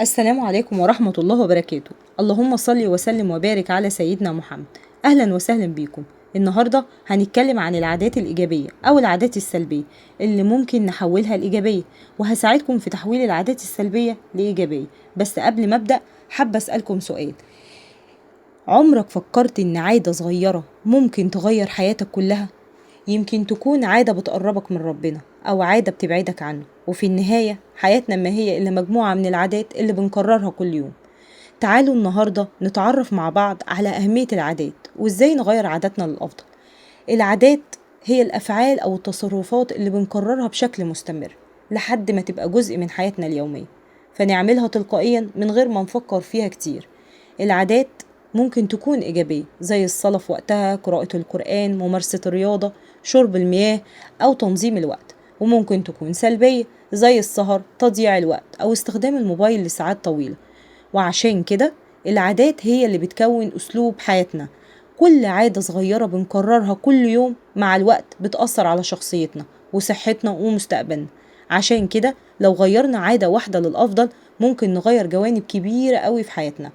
السلام عليكم ورحمة الله وبركاته. اللهم صل وسلم وبارك على سيدنا محمد. أهلا وسهلا بيكم. النهاردة هنتكلم عن العادات الإيجابية أو العادات السلبية اللي ممكن نحولها لإيجابية، وهساعدكم في تحويل العادات السلبية لإيجابية. بس قبل ما أبدأ حابة أسألكم سؤال: عمرك فكرت إن عادة صغيرة ممكن تغير حياتك كلها؟ يمكن تكون عادة بتقربك من ربنا أو عادة بتبعدك عنه، وفي النهاية حياتنا ما هي إلا مجموعة من العادات اللي بنكررها كل يوم. تعالوا النهاردة نتعرف مع بعض على أهمية العادات وإزاي نغير عاداتنا للأفضل. العادات هي الأفعال أو التصرفات اللي بنكررها بشكل مستمر لحد ما تبقى جزء من حياتنا اليومية، فنعملها تلقائيا من غير ما نفكر فيها كتير. العادات ممكن تكون إيجابية زي الصلاة في وقتها، قراءة القرآن، ممارسة الرياضة، شرب المياه، أو تنظيم الوقت. وممكن تكون سلبية زي السهر، تضييع الوقت، أو استخدام الموبايل لساعات طويلة. وعشان كده العادات هي اللي بتكون أسلوب حياتنا. كل عادة صغيرة بنكررها كل يوم مع الوقت بتأثر على شخصيتنا وصحتنا ومستقبلنا. عشان كده لو غيرنا عادة واحدة للأفضل ممكن نغير جوانب كبيرة قوي في حياتنا.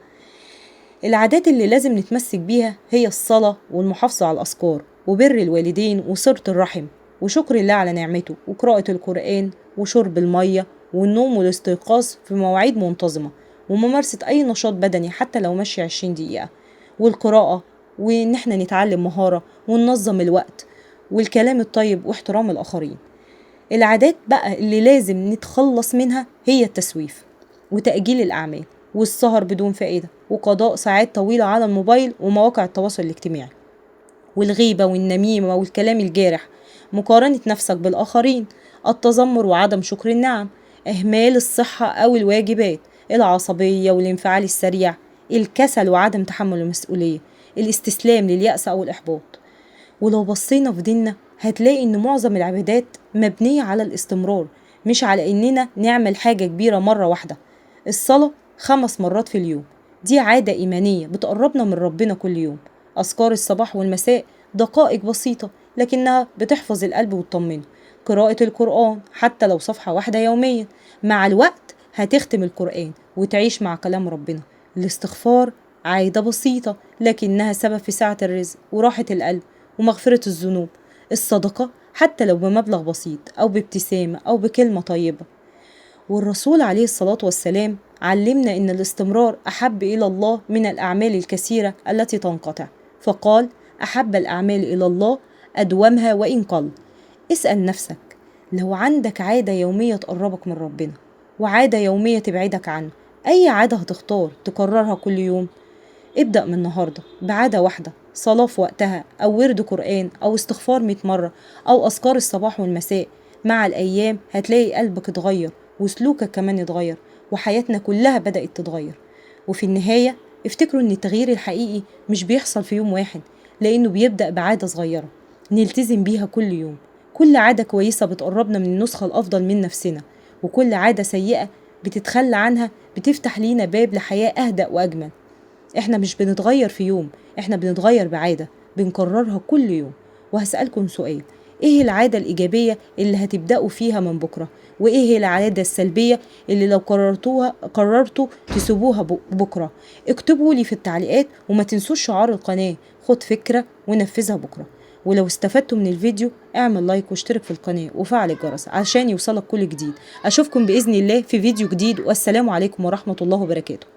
العادات اللي لازم نتمسك بيها هي الصلاة والمحافظة على الأذكار وبر الوالدين وصلة الرحم وشكر الله على نعمته وقراءة القرآن وشرب المية والنوم والاستيقاظ في مواعيد منتظمة وممارسة أي نشاط بدني حتى لو مشي 20 دقيقة، والقراءة، وإن احنا نتعلم مهارة وننظم الوقت والكلام الطيب واحترام الآخرين. العادات بقى اللي لازم نتخلص منها هي التسويف وتأجيل الأعمال والسهر بدون فائدة وقضاء ساعات طويلة على الموبايل ومواقع التواصل الاجتماعي والغيبة والنميمة والكلام الجارح، مقارنة نفسك بالآخرين، التذمر وعدم شكر النعم، إهمال الصحة أو الواجبات، العصبية والانفعال السريع، الكسل وعدم تحمل المسؤولية، الاستسلام لليأس أو الإحباط. ولو بصينا في ديننا هتلاقي إن معظم العبادات مبنية على الاستمرار، مش على إننا نعمل حاجة كبيرة مرة واحدة. الصلاة 5 مرات في اليوم دي عادة إيمانية بتقربنا من ربنا كل يوم. أذكار الصباح والمساء دقائق بسيطة لكنها بتحفظ القلب وتطمنه. قراءة القرآن حتى لو صفحة واحدة يوميا، مع الوقت هتختم القرآن وتعيش مع كلام ربنا. الاستغفار عادة بسيطة لكنها سبب في سعة الرزق وراحة القلب ومغفرة الذنوب. الصدقة حتى لو بمبلغ بسيط أو بابتسامة أو بكلمة طيبة. والرسول عليه الصلاة والسلام علمنا إن الاستمرار أحب إلى الله من الأعمال الكثيرة التي تنقطع، فقال: أحب الأعمال إلى الله أدومها وإن قل. اسأل نفسك لو عندك عادة يومية تقربك من ربنا وعادة يومية تبعدك عنه، أي عادة هتختار تكررها كل يوم؟ ابدأ من النهاردة بعادة واحدة، صلاة في وقتها أو ورد قرآن أو استغفار 100 مرة أو أذكار الصباح والمساء. مع الأيام هتلاقي قلبك اتغير وسلوكك كمان اتغير وحياتنا كلها بدأت تتغير. وفي النهاية افتكروا إن التغيير الحقيقي مش بيحصل في يوم واحد، لأنه بيبدأ بعادة صغيرة نلتزم بيها كل يوم. كل عادة كويسة بتقربنا من النسخة الأفضل من نفسنا، وكل عادة سيئة بتتخلى عنها بتفتح لينا باب لحياة أهدأ وأجمل. احنا مش بنتغير في يوم، احنا بنتغير بعادة بنكررها كل يوم. وهسألكم سؤال: ايه العادة الإيجابية اللي هتبدأوا فيها من بكرة؟ وايه العادة السلبية اللي لو قررتوا تسيبوها بكرة؟ اكتبوا لي في التعليقات، وما تنسوش شعار القناة: خد فكرة ونفذها بكرة. ولو استفدتوا من الفيديو اعمل لايك واشترك في القناة وفعل الجرس عشان يوصلك كل جديد. اشوفكم بإذن الله في فيديو جديد، والسلام عليكم ورحمة الله وبركاته.